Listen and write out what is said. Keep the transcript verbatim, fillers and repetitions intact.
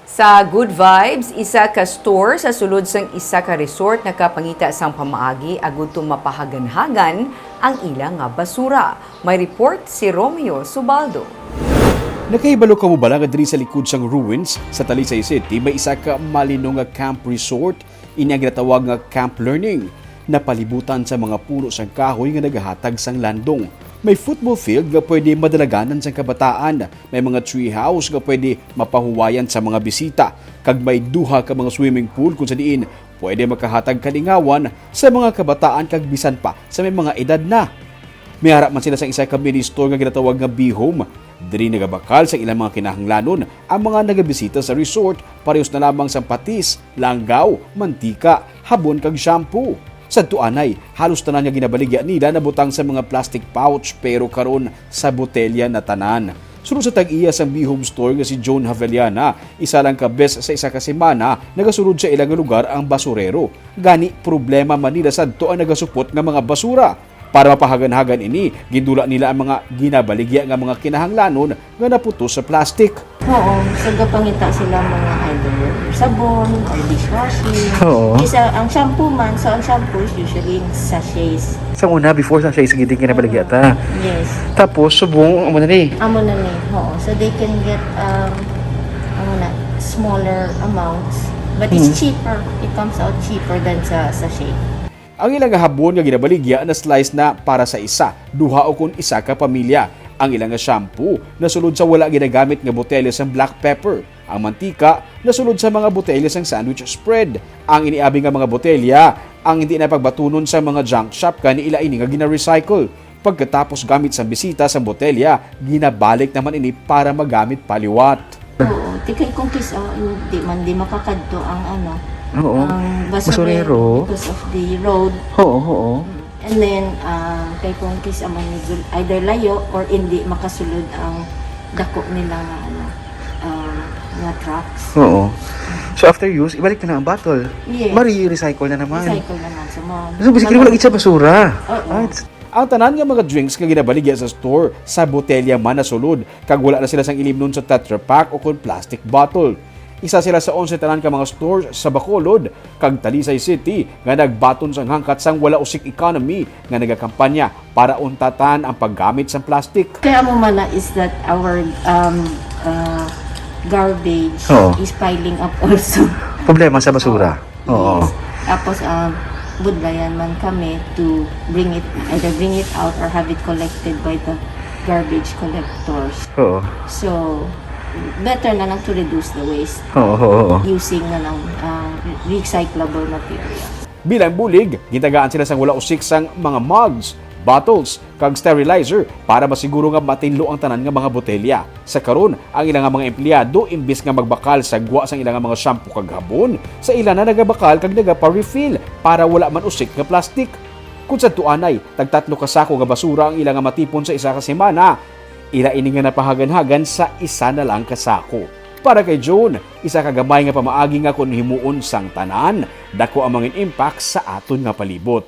Sa Good Vibes, isa ka store sa sulod sang isa ka resort nakapangita sang pamaagi agud to mapahaganhagan ang ila nga basura. May report si Romeo Subaldo. Nakahibalo ka mo bala nga diri sa likod sang ruins sa Talisay City may isa ka malino nga camp resort? Ini ang ginatawag nga camp learning. Napalibutan sa mga puno sang kahoy nga nagahatag sang landong. May football field nga pwede madalaganan sang kabataan. May mga tree house nga pwede mapahuwayan sa mga bisita. Kag may duha ka mga swimming pool kung sa diin pwede makahatag kalingawan sa mga kabataan kag bisan pa sa may mga edad na. May ara man sila sang isa ka mini store nga ginatawag nga B-Home. Diri nagabakal sa ilang mga kinahanglanon ang mga nagabisita sa resort, parehos na lamang sang patis, langgaw, mantika, habon kag shampoo. Sadto anay, halos tanan nga ginabaligya nila nabutang sa mga plastic pouch, pero karon sa botelya na tanan. Suno sa tag-iya sang B-Home Store nga si John Haveliana, isa lang ka bes sa isa ka semana nagasulod sa ila nga lugar ang basurero. Gani, problema man nila sadto ang nagasupot nga mga basura. Para mapahaganhagan ini, gindula nila ang mga ginabaligya nga mga kinahanglanon nga naputos sa plastic. Oo, so gapangita sila mga either sabon or dishwashing. Oo. Isa ang shampoo man, so ang shampoo is usually in sachets. Sa una, before sa siya, sige din kinabaligya ta. Yes. Tapos, subong, amo na ni. Amo na ni, oo. So they can get, um, ano na, smaller amounts. But it's Mm. cheaper. It comes out cheaper than sa sachet. Ang ila nga habon nga ginabaligya na slice na para sa isa, duha o kon isa ka pamilya. Ang ila nga shampoo nasulod sa wala ginagamit nga botelya sang black pepper. Ang mantika nasulod sa mga botelya sang sandwich spread. Ang iniabi nga mga botelya, ang hindi na pagbatunon sa mga junk shop, gani ila ini nga gina-recycle. Pagkatapos gamit sang bisita sang botelya, ginabalik naman ini para magamit pa liwat. Oo, tikay kung kis-, ah, hindi man, di makakadto ang ano, Oo. ang basurero Basurero. because of the road. Oo, oo. And then, ah, kay kung kis-, ah, man, either layo or hindi makasulod ang dako nila nga, ano, ah, nga trucks. Oo. So, after use, ibalik na ang bottle. Yes. Mari-recycle na naman. Recycle naman. So, ma-, So, basically, wala gid sa basura. Oo. Ah, it's Ang tanan nga mga drinks nga ginabaligya sa store, sa botelya man nasulod, kag wala na sila sang ilimnon sa Tetra Pak o kon plastic bottle. Isa sila sa onse tanan ka mga store sa Bacolod kag Talisay City nga nagbaton sang hangkat sang wala usik economy nga nagakampanya para untatan ang paggamit sang plastic. Kaya mo man na is that our, um, uh, garbage Oo. is piling up also. Problema sa basura. Oo. Oo. Yes. Tapos, ah, budlayan man kami to bring it, either bring it out or have it collected by the garbage collectors. Oo. So, better na lang to reduce the waste Oo, oo, oo. using na lang, ah, recyclable material. Bilang bulig, gitagaan sila sang wala usik sang mga mugs, bottles, kag sterilizer para masiguro nga matinlo ang tanan nga mga botelya. Sa karon, ang ila nga mga empleyado, imbis nga magbakal sa gwa sang ila nga mga shampoo kag habon, sa ila na nagabakal kag nagapa-refill para wala man usik nga plastik. Kung sadto anay, tagtatlo ka sako nga basura ang ila nga matipon sa isa ka semana. Ila ini nga napahaganhagan sa isa na lang ka sako. Para kay June, isa ka gamay nga pamaagi nga kon himuon sang tanan, dako ang mangin impact sa aton nga palibot.